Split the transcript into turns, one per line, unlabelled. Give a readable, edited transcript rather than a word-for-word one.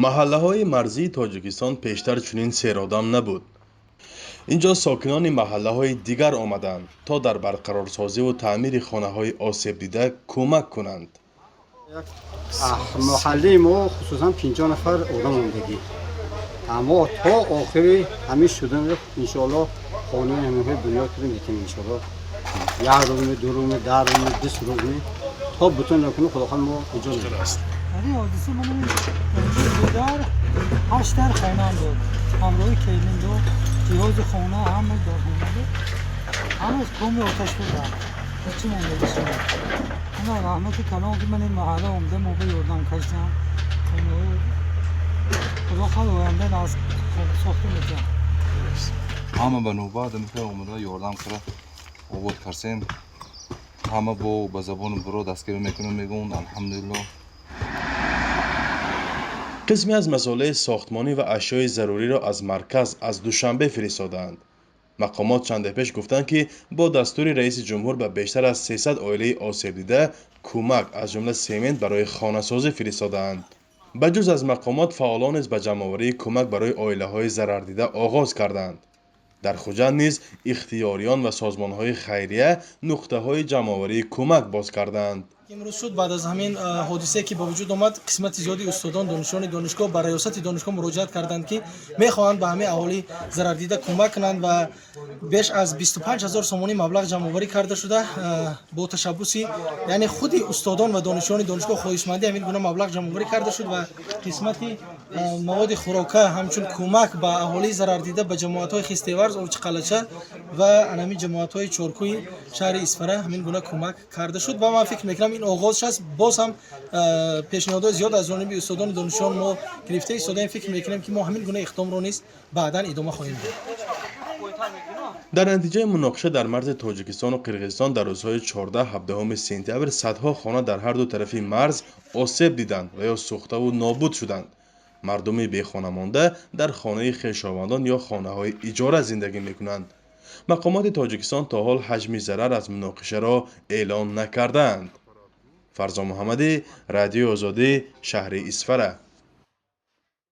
Маҳаллаҳои марзии Тоҷикистон пештар чунин серодам набуд. Ин ҷо сокинони маҳаллаҳои дигар омаданд, то дар барқарорсозиву таъмири хонаҳои осебдида кӯмак кунанд.
Маҳаллаи мо хусусан 50 нафар одам омдагӣ. Аммо то охири ҳамин шудан, иншоалло, хонаи ҳаминҳои бунёд кардем, метем, иншоалло, як рӯзми, 2 рӯзми, 10 рӯзми, 20 рӯзми, то бутун накунем, худохоҳ, мо иҷо
аст.
Дар ин ҳодиса ман ду дар ҳашт дар хонаам буд, ҳамроҳи келин ду ҷиҳози хона, ҳама дар хона буд, ҳамаш коми оташ бурдам, ҳечи мондагӣ шуд. Ана раҳмати калон, ки ман ин маҳалла омда, мо ба ёрдам кашдам. Худо хоҳад, оянда аз сохта метиҳам.
Ҳама ба навбат михел омада ёрдам карда, обод карсем. Ҳама бо ба забони буро дастгирӣ мекунем, мегӯн алҳамдулилло.
Қисме аз масолеҳи сохтмонӣ ва ашёи заруриро аз марказ, аз Душанбе фиристодаанд. Мақомот чанде пеш гуфтанд, ки бо дастури раиси ҷумҳур ба бештар аз 300 оилаи осебдида кӯмак, аз ҷумла семент барои хонасозӣ фиристодаанд. Ба ҷуз аз мақомот, фаъолон низ ба ҷамъоварии кӯмак барои оилаҳои зарардида оғоз карданд. Дар Хуҷанд низ ихтиёриён ва созмонҳои хайрия нуқтаҳои ҷамъоварии кӯмак боз кардаанд.
Имрӯз шуд, баъд аз ҳамин ҳодисае, ки ба вуҷуд омад, қисмати зиёди устодон, донишҷӯёни донишгоҳ ба раёсати донишгоҳ муроҷиат карданд, ки мехоҳанд ба ҳамаи аҳолии зарардида кӯмак кунанд, ва беш аз 25 ҳазор сомонӣ маблағ ҷамъоварӣ карда шуда. Бо ташаббуси, яъне, худи устодон ва донишҷӯёни донишгоҳ хоҳишмандӣ ҳамин гуна маблағ ҷамъоварӣ карда шуд ва қисмати маводи хӯрока ҳамчун кӯмак ба аҳолии зарардида ба ҷамоатҳои Хистеварз, Овчиқалача ва анами ҷамоатҳои Чоркӯи шаҳри Исфара ҳамин гуна кӯмак карда шуд. Ва ман фикр мекунам, ин оғоз аст. Боз ҳам пешниҳодҳои зиёд аз ҷониби устодону донишҷӯён мо гирифта истодаем. Фикр мекунем, ки мо ҳамин гуна иқдомро низ баъдан идома хоҳем дод.
Дар натиҷаи муноқиша дар марзи Тоҷикистону Қирғизистон дар рӯзҳои 14-17 сентябр садҳо хона дар ҳарду тарафи марз осеб диданд ва ё сӯхтаву нобуд шуданд. Мардуми бехона монда дар хонаи хешовандон ё хонаҳои иҷора зиндагӣ мекунанд. Мақомоти Тоҷикистон то ҳол ҳаҷми зарар аз муноқишаро эълон накардаанд. Фарзон Муҳаммадӣ, Радиои Озодӣ, шаҳри Исфара.